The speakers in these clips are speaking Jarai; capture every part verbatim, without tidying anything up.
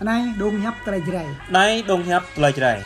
Anai dong hiăp tơlơi Jrai. Anai dong hiăp tơlơi Jrai.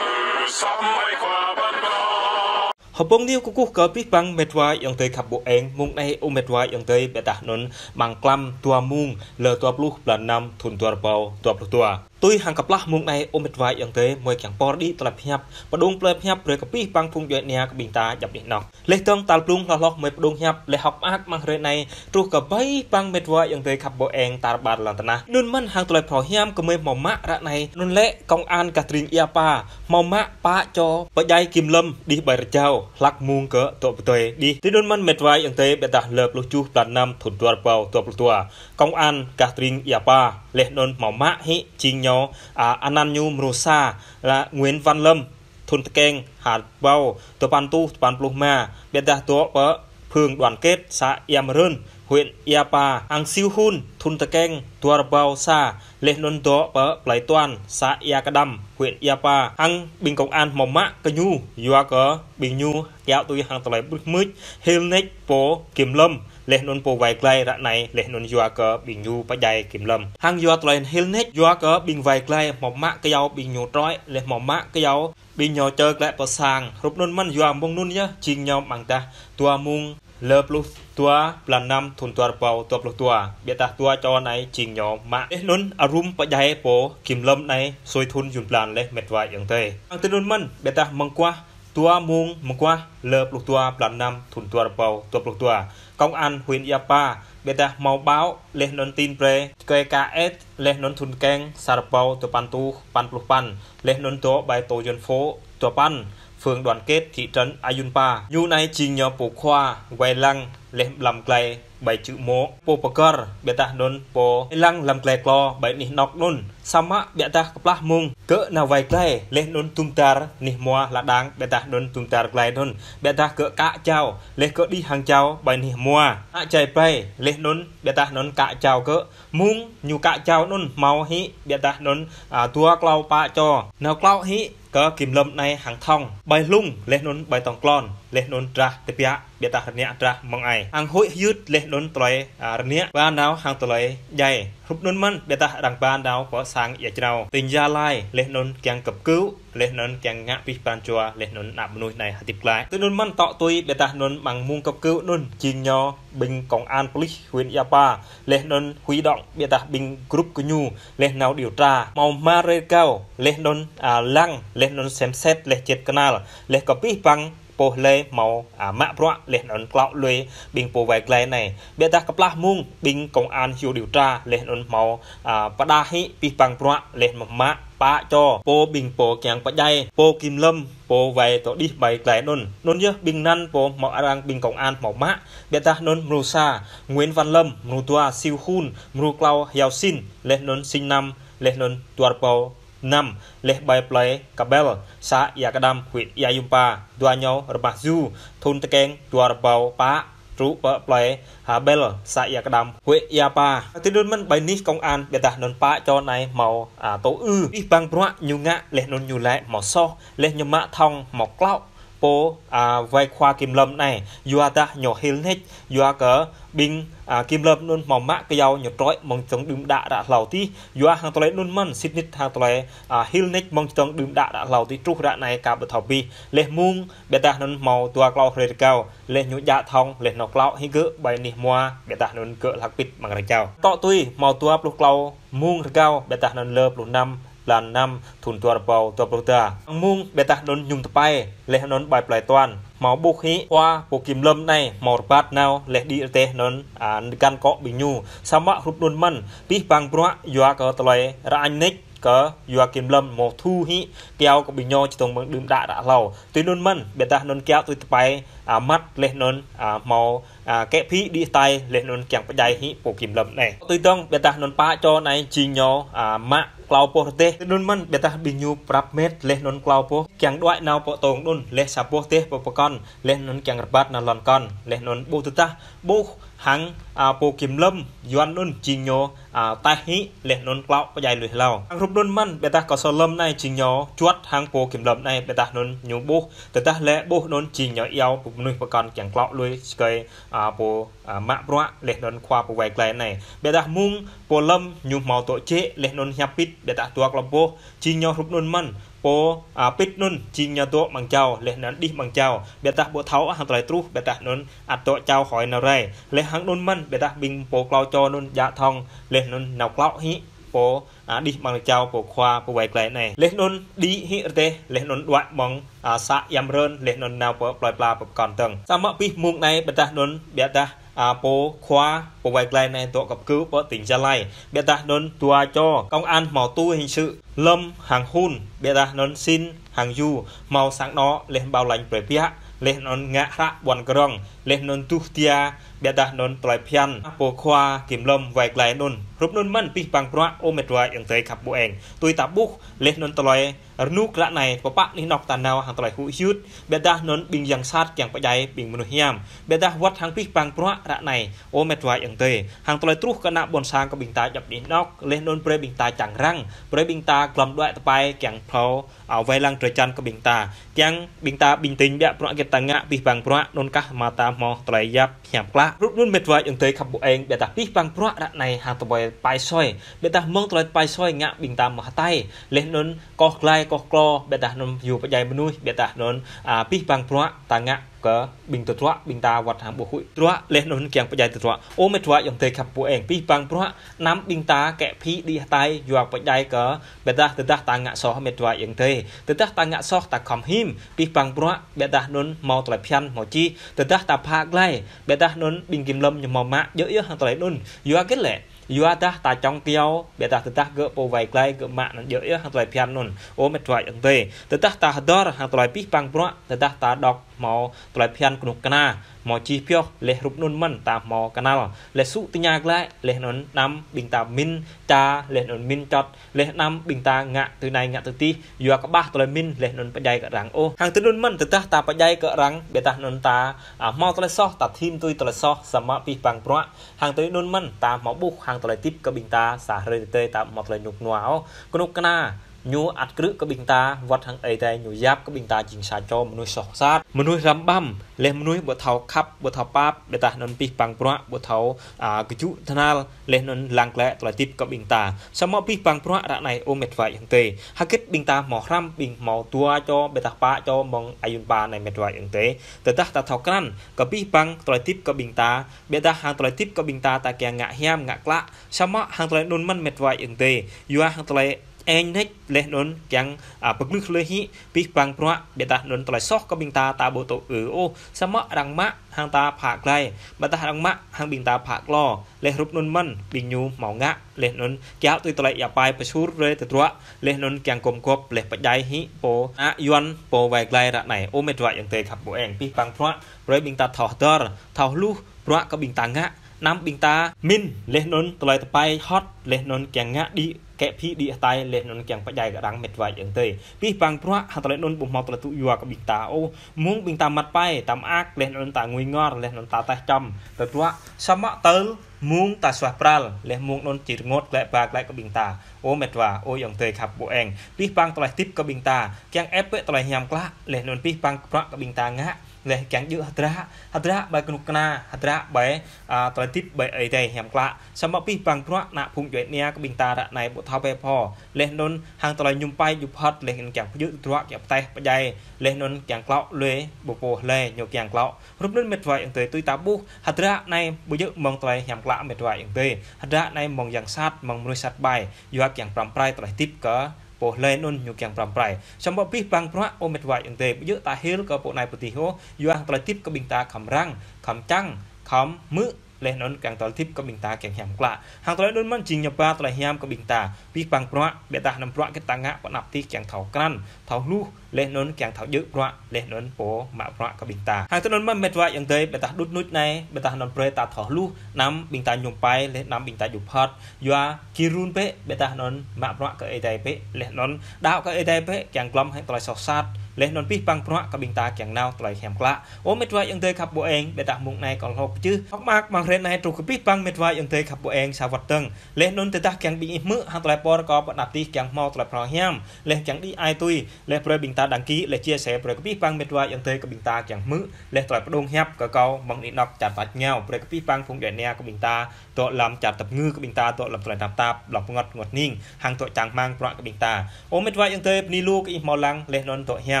Hơbông niu kơkuh kơ abih bang met wa ayŏng adơi khăp ƀô̆ eng. Mông anai ơ met wa ayŏng adơi, ƀiădah anŭn mơ̆ng klăm dua mông, lơ dua pluh blan năm thun dua rơbâo dua pluh dua. Tui hăng kơplah mông anai ơ met wa ayŏng adơi, mơi kiăng pơr đĭ tơlơi pơhiăp, pơdŏng tơlơi pơhiăp brơi kơ abih bang phung djuai ania kơ ƀing ta djăp anih anŏk. Laih dơ̆ng tal blung hloh hloh mơi pơdŏng hiăp, laih hơ̆k mơak mơ̆ng hrơi anai truh kơ abih bang met wa ayŏng adơi khăp ƀô̆ eng tar ƀar lŏn tơnah. Anŭn mơ̆n hăng tơlơi phrâo hiam kơ mơi hmâo mă ră anai, anŭn lĕ công an gah tơring Ia Pa hmâo mă pă čô pơdjai kiểm lâm đih ƀơi rơjao, hlăk mông kơ dŏ pơdơi đih. Tui anŭn mơ̆n met wa ayŏng adơi, ƀiădah lơ pluh tơjuh blan năm thun dua rơbâo dua pluh dua, công an gah tơring Ia Pa laih anŭn hmâo mă hĭ jing ñu, a, anăn ñu mrô sa, lĕ Nguyễn Văn Lâm, thun tơkeng ha rơbâo dua păn rơtuh dua păn pluh rơma, ƀiădah dŏ pơ phường Đoàn Kết, xã Ia Mơrơn, huyện Ia Pa. Hăng Siu Hun, thun tơkeng dua rơbâo sa, laih anŭn dŏ pơ plơi Tuan, xã Ia Kơdăm, huyện Ia Pa. Hăng ƀing công an hmâo mă kơ ñu yua kơ ƀing ñu kiaŏ tui hăng tơlơi brưh mưč, hil nač pô kiểm lâm laih anŭn pô wai glai ră anai, laih anŭn yua kơ ƀing ñu pơdjai kiểm lâm. Hăng yua tơlơi hil nač yua kơ ƀing wai glai hmâo mă kơyâo ƀing ñu trơi, laih hmâo mă kơyâo ƀing ñu čơk lĕ pơ sang. Hrup anŭn mơ̆n yua mông anŭn yơh jing ñu mơ̆ng tah dua mông lơ pluh dua blan năm thun dua rơbâo dua pluh dua, ƀiădah dua čô anai jing ñu mă. Laih anŭn arum pơdjai pô kiểm lâm anai sui thun jun blan laih met wa ayŏng adơi. Hăng tui anŭn mơ̆n ƀiădah mơguah dua mông mơguah lơ pluh dua blan năm thun dua rơbâo dua pluh dua, công an huyện Ia Pa ƀiădah hmâo ƀao laih anŭn tin brơi kơi K S laih anŭn thun tơkeng sa rơbâo dua păn rơtuh păn pluh păn, laih anŭn dŏ ƀơi tổ dân phố dua păn, phường Đoàn Kết, thị trấn Ayun Pa. Ñu anai jing ñu pô khua wai lăng laih lăm glai ƀơi čư̆ mô̆, pô pơgăr, ƀiădah anŭn pô wai lăng lăm glai klô ƀơi anih anŏk anŭn. Samơ̆ ƀiădah kơplah mông gơ̆ nao wai glai laih anŭn dŭm dar anih hmua hla đang, ƀiădah anŭn dŭm dar glai anŭn, ƀiădah gơ̆ kă jao, laih gơ̆ đih hăng jao ƀơi anih hmua, kă jai ƀai, laih anŭn ƀiădah anŭn kă jao gơ̆. Mông ñu kă jao anŭn hmâo hĭ, ƀiădah anŭn, a, dua klâo pă čô nao klâo hĭ kơ kiểm lâm anai hăng thŏng ƀơi hlung, laih anŭn ƀơi tŏng klôn, laih anŭn drah tơbiă, ƀiădah rơngiă drah mơ̆ng ai. Hăng huĭ hyưt laih anŭn tơlơi, a, rơngiă ba nao hăng tơlơi djai. Hrup anŭn mơ̆n ƀiădah arăng ba nao pơ sang ia jrao tỉnh Gia Lai, laih anŭn kiăng cấp cứu, laih anŭn kiăng ngă abih pran jua, laih anŭn ană mơnuih anai hơdip glaĭ. Tui anŭn mơ̆n tŏ tui ƀiădah anŭn mơ̆ng mông cấp cứu anŭn jing ñu ƀing công an police huyện Ia Pa, laih anŭn huy động ƀiădah ƀing group kơ ñu, laih nao điều tra. Hmâo hmar rơgao, laih anŭn, a, lăng, laih anŭn sem set, laih čet kơnăl, laih kơ abih bang pô lĕ hmâo, a, mă bruă, laih anŭn klâo lui ƀing pô wai glai anai. Ƀiădah kơplah mông ƀing công an hyu điều tra, laih anŭn hmâo, a, pơdah hĭ abih bang bruă, laih hmâo mă pă čô pô ƀing pô kiăng pơdjai pô kiểm lâm, pô wai dŏ đih ƀơi glai anŭn. Anŭn yơh ƀing anăn pô hmâo arăng ƀing công an hmâo mă, ƀiădah anŭn mrô sa Nguyễn Văn Lâm, mrô dua Siu Hun, mrô klâo Hiao Sin, laih anŭn sinh năm, laih anŭn dua rơbâo năm, laih ƀơi plơi Kabel, xã Ia Kơdăm, huyện Ia Yum Pa. Dua ñu rơmah jŭ, thun tơkeng dua rơbâo pă, truh pơ plơi Habel, xã Ia Kơdăm, huyện Ia Pa. Tui anŭn mơ̆n ƀơi anih công an, ƀiădah anŭn pă čô anai hmâo, a, tŏ ư abih bang bruă ñu ngă, laih anŭn ñu laĭ hmâo soh, laih ñu mă thŏng hmâo klâo pô, a, wai khua kiểm lâm anai, yua dah ñu hil nač, yua kơ ƀing, a, kiểm lâm anŭn hmâo mă kơyâo ñu trơi mơ̆ng čong đưm đă ră hlâo adih, yua hăng tơlơi anŭn mơ̆n, sĭt nik hăng tơlơi, a, hil nač mơ̆ng čong đưm đă ră hlâo adih truh ră anai ka ƀu thâo abih. Laih mông, ƀiădah anŭn hmâo dua klâo hrơi rơgao, laih ñu djă thŏng, laih nao klâo hĭ gơ̆ ƀơi anih hmua, ƀiădah anŭn gơ̆ hlăk pĭt mơ̆ng rơgao. Tŏ tui, hmâo dua pluh klâo mông rơgao, ƀiădah anŭn lơ pluh năm, blan năm, thun dua rơbâo dua pluh dua. Mơ̆ng mông ƀiădah anŭn mơñum tơpai, laih anŭn ƀơi plơi Tuan, hmâo ƀuh hĭ khua pô kiểm lâm anai hmâo rơbat nao, laih đĭ rơdêh anŭn, a, găn akŏ ƀing ñu. Samơ̆ hrup anŭn mơ̆n, abih bang bruă yua kơ tơlơi rơañ nač kơ yua kiểm lâm hmâo thu hĭ kơyâo kơ ƀing ñu čơdơ̆ng mơ̆ng đưm đă ră hlâo. Tui anŭn mơ̆n, ƀiădah anŭn kiaŏ tui tơpai, a, măt laih anŭn, a, hmâo a, kĕ phĭ đĭ hơtai, laih anŭn kiăng pơdjai hĭ pô kiểm lâm anai. Tui dơ̆ng, ƀiădah anŭn pă čô anai jing ñu, a, mă klâo boh rơdêh. Tui anŭn mơ̆n, ƀiădah ƀing ñu prăp met, laih anŭn klâo boh kiăng đuaĭ nao pơ tông anŭn, laih sa boh rơdêh pơ pơkŏn, laih anŭn kiăng rơbat nao lŏn kŏn, laih anŭn ƀuh tơdah, ƀuh hăng, a, pô kiểm lâm Yuan anŭn jing ñu, a, taih hĭ laih anŭn klŏ pơdjai lui hlâo. Hăng hrup anŭn mơ̆n, ƀiădah kơ sô lơ̆m anai jing ñu juăt hăng pô kiểm lâm anai, ƀiădah anŭn ñu ƀuh, tơdah lĕ ƀuh anŭn jing ñu iâu pô mơnuih pơkŏn kiăng klŏ lui sơkơi, a, pô, a, mă bruă laih anŭn khua pô wai glai anai. Ƀiădah mơ̆ng pô lơ̆m ñu hmâo tŏ jĕ laih anŭn hiăp pĭt, ƀiădah dua klâo boh, jing ñu hrup anŭn mơ̆n, pô, a, pĭt anŭn jing ñu dŏ amăng jao, laih anŭn đih amăng jao. Ƀiădah ƀu thâo hăng tơlơi truh, ƀiădah anŭn ăt dŏ jao hơi nao rai. Laih hăng anŭn mơ̆n, ƀiădah ƀing pô klâo čô anŭn djă thŏng, laih anŭn nao klŏ hĭ pô, a, đih amăng jao pô khua pô wai glai anai. Laih anŭn đĭ hĭ rơdêh, laih anŭn đuaĭ amăng, a, să Iăm Rơn, laih anŭn nao pơ plơi pla pơkŏn dơ̆ng. Samơ̆ abih mơ̆ng anai, ƀiădah anŭn, ƀiădah a, pô khua pô wai glai anai dŏ kơpơkơ̆ pơ tỉnh Gia Lai. Ƀiădah anŭn dua čô công an hmâo tui hình sự Lâm hăng Hun, ƀiădah anŭn Sin hăng Yu hmâo sang anŏ laih anŭn bảo lãnh brơi biă, laih anŭn ngă hră ƀuăn kơrŏng, laih anŭn tuh tia, ƀiădah anŭn tơlơi phiăn pô khua kiểm lâm wai glai anŭn. Hrup anŭn mơ̆n abih bang bruă ơ met wa ayŏng adơi khăp ƀu eng. Tui ta ƀuh, laih anŭn tơlơi rơnŭk ră anai, pơpă anih anŏk ta nao hăng tơlơi huĭ hyưt, ƀiădah anŭn ƀing yang sat kiăng pơdjai ƀing mơnuih hiam. Ƀiădah wơ̆t hăng abih bang bruă ră anai, ơ met wa ayŏng adơi. Hăng tơlơi truh kơ ană ƀôn sang kơ ƀing ta djŏp anih anŏk, laih anŭn brơi ƀing ta čang răng, brơi ƀing ta glŏm đuaĭ tơpai kiăng phlâo, a, wai lăng drơi jăn kơ ƀing ta. Kiăng ƀing ta bình tĩnh biă bruă hơget ta ngă abih bang bruă anŭn kah mơta hmâo tơlơi yap hiam klă. Hrup anŭn met wa ayŏng adơi khăp ƀu eng, ƀiădah abih bang bruă ră anai hăng tơlơi tơpai soi. Ƀiădah mơ̆ng tơlơi tơpai soi ngă ƀing ta mơ̆ hơtai. Laih anŭn koh glai, koh klô, ƀiădah anŭn yua pơdjai mơnuih, ƀiădah anŭn, a, abih bang bruă ta ngă kơ ƀing tơdruă, ƀing ta wơ̆t hăng ƀu huĭ tơdruă, laih anŭn kiăng pơdjai tơdruă. Ơ met wa ayŏng adơi khăp ƀu eng, abih bang bruă, anăm ƀing ta kĕ phi đĭ hơtai, yua pơdjai kơ, ƀiădah tơdah ta ngă soh met wa ayŏng adơi. Tơdah ta ngă soh ta khŏm him, abih bang bruă, ƀiădah anŭn hmâo tơlơi phiăn hmâo čih, tơdah ta phă glai, ƀiădah anŭn ƀing kiểm lâm ñu hmâo mă, djơ̆ yơh hăng tơlơi anŭn. Yua hơget lĕ, yua dah ta čŏng kiao, ƀiădah tơdah gơ̆ pô wai glai gơ̆ mă anŭn djơ̆ yơh hăng tơlơi phiăn anŭn. Ơ met wa ayŏng adơi. Tơdah ta hơdơr hăng tơlơi abih bang bruă, tơdah ta dŏ hmâo tơlơi phiăn kơnuk kơna, hmâo čih pioh, laih hrup anŭn mơ̆n ta hmâo kơnăl. Laih sŭ tơña glăi, laih anŭn anăm ƀing ta min ča, laih anŭn min čot, laih anăm ƀing ta ngă tui anai ngă tui adih, yua kơƀah tơlơi min, laih anŭn pơdjai kơ arăng ôh. Hăng tui anŭn mơ̆n, tơdah ta pơdjai kơ arăng, ƀiădah anŭn ta, a, hmâo tơlơi soh, ta thim tui tơlơi soh, samơ̆ abih bang bruă. Hăng tui anŭn mơ̆n, ta hmâo ƀuh, hăng tơlơi tĭp kơ ƀing ta, sa hrơi tơdơi ta hmâo tơlơi rơnŭk rơnua ôh. Kơnuk kơna, ñu ăt krư̆ kơ ƀing ta, wơ̆t hăng Ơi Adai ñu yap kơ ƀing ta jing sa čô mơnuih soh sat, mơnuih răm ƀăm, laih mơnuih ƀu thâo khăp, ƀu thâo pap, ƀiădah anŭn abih bang bruă, ƀu thâo, a, kơjŭ tơhnal, laih anŭn lăng glăi tơlơi tĭp kơ ƀing ta. Samơ̆ abih bang bruă ră anai ơ met wa ayŏng adơi. Hơget ƀing ta hmâo hrăm, ƀing hmâo dua čô, ƀiădah pă čô mơ̆ng ayŭn pa anai met wa ayŏng adơi. Tơdah ta thâo krăn, kơ abih bang tơlơi tĭp kơ ƀing ta, ƀiădah hăng tơlơi tĭp kơ ƀing ta ta kiăng ngă hiam, ngă klă. Samơ̆ hăng tơlơi anŭn mơ̆n met wa ayŏng adơi. Yua hăng tơlơi eng nĕč laih anŭn kiăng, a, pơglưh lui hĭ abih bang bruă, ƀiădah anŭn tơlơi soh kơ ƀing ta ta ƀu tŭ ư ôh. Samơ̆ arăng mă hăng ta phă glai, ƀiădah arăng mă hăng ƀing ta phă klô. Laih hrup anŭn mơ̆n, ƀing ñu hmâo ngă, laih anŭn kiăl tui tơlơi ia pai pơsur brơi tơdruă, laih anŭn kiăng gum gŏp, laih pơdjai hĭ pô, a, Yuan pô wai glai ră anai. Ơ met wa ayŏng adơi khăp ƀu eng, abih bang bruă, brơi ƀing ta thâo hơdơr, thâo hluh, bruă kơ ƀing ta ngă, anăm ƀing ta min, laih anŭn tơlơi tơpai hŏt, laih anŭn kiăng ngă đĭ, kĕ phi đĭ hơtai, laih anŭn kiăng pơdjai kơ arăng met wa ayŏng adơi. Abih bang bruă, hăng tơlơi anŭn ƀu hmâo tơlơi tŭ yua kơ ƀing ta ôh. Mơ̆ng ƀing ta măt pai, ta mơak, laih anŭn ta ngui ngor, laih anŭn ta taih čăm tơdruă. Samơ̆ tơl mơ̆ng ta suaih pral, laih mơ̆ng anŭn či rơngot glăi ba glăi kơ ƀing ta. Ơ met wa, ơ ayŏng adơi khăp ƀu eng. Abih bang tơlơi tĭp kơ ƀing ta, kiăng ĕp bĕ tơlơi hiam klă, laih anŭn abih bang bruă kơ ƀing ta ngă, laih kiăng djơ̆ hơdră, hơdră ƀơi kơnuk kơna, hơdră ƀơi, a, tơlơi tĭp ƀơi Ơi Adai hiam klă. Samơ̆ abih bang bruă ană phung djuai ania kơ ƀing ta ră anai ƀu thâo bĕ pô. Laih anŭn hăng tơlơi mơñum pai djŭp hŏt, laih anŭn kiăng pơjơ̆ tơdruă kiăng pơtaih pơdjai, laih anŭn kiăng klŏ lui ƀu pô hlơi ñu kiăng klŏ. Hrup anŭn met wa ayŏng adơi tui ta ƀuh, hơdră anai ƀu djơ̆ mơ̆ng tơlơi hiam klă met wa ayŏng adơi. Hơdră anai mơ̆ng yang sat, mơ̆ng mơnuih sat ƀai, yua kiăng pơrăm pơrai tơlơi tĭp kơ pô hlơi anŭn ñu kiăng pơrăm pơrai. Samơ̆ abih bang bruă ơ met wa ayŏng adơi, ƀu djơ̆ ta hil kơ pô anai pô adih ôh, yua hăng tơlơi tĭp kơ ƀing ta khŏm răng, khŏm čang, khŏm hmư̆, laih anŭn kiăng tơlơi tĭp kơ ƀing ta kiăng hiam klă. Hăng tơlơi anŭn mơ̆n jing ñu ba tơlơi hiam kơ ƀing ta. Abih bang bruă, ƀiădah anăm bruă hơget ta ngă pơ anăp adih kiăng thâo krăn, thâo hluh, laih anŭn kiăng thâo djơ̆ bruă, laih anŭn pô mă bruă kơ ƀing ta. Hăng tui anŭn mơ̆n met wa ayŏng adơi, ƀiădah đŭt nuč anai, ƀiădah anŭn brơi ta thâo hluh, anăm ƀing ta mơñum pai, laih anăm ƀing ta djŭp hŏt. Yua gir run bĕ, ƀiădah anŭn mă bruă kơ Ơi Adai bĕ, laih anŭn đaŏ kơ Ơi Adai bĕ, kiăng glŏm hăng tơlơi soh sat, Laih anŭn abih bang bruă kơ ƀing ta kiăng nao tơlơi hiam klă. Ơ mĕt wa ayŏng adơi khăp ƀu eng, ƀiădah mông anai kâo hlâo pơčeh. Hơ̆k mơak amăng hrơi anai truh kơ abih bang mĕt wa ayŏng adơi khăp ƀu eng sa wơ̆t dơ̆ng. Laih anŭn tơdah kiăng ƀing ih hmư̆ hăng tơlơi pơr kâo pơanăp tih kiăng hmâo tơlơi phrâo hiam. Laih kiăng đĭ ai tui. Laih brơi ƀing ta đăng ký, laih chia sẻ brơi kơ abih bang mĕt wa ayŏng adơi kơ ƀing ta kiăng hmư̆. Laih tơlơi pơdŏng hiăp kơ kâo mơ̆ng anih anŏk čar tač rơngiao. Brơi kơ abih bang phung djuai ania kơ ƀing ta. Dŏ lăm čar tơpơngư kơ ƀing ta, dŏ lăm tơlơi tap tap, lŏp pơngăt ngŏt ning, hăng dŏ čang rơmang bruă kơ ƀing ta. Ơ mĕt wa ayŏng adơi, bơni lu kơ ih hmâo lăng, laih anŭn dŏ hiam.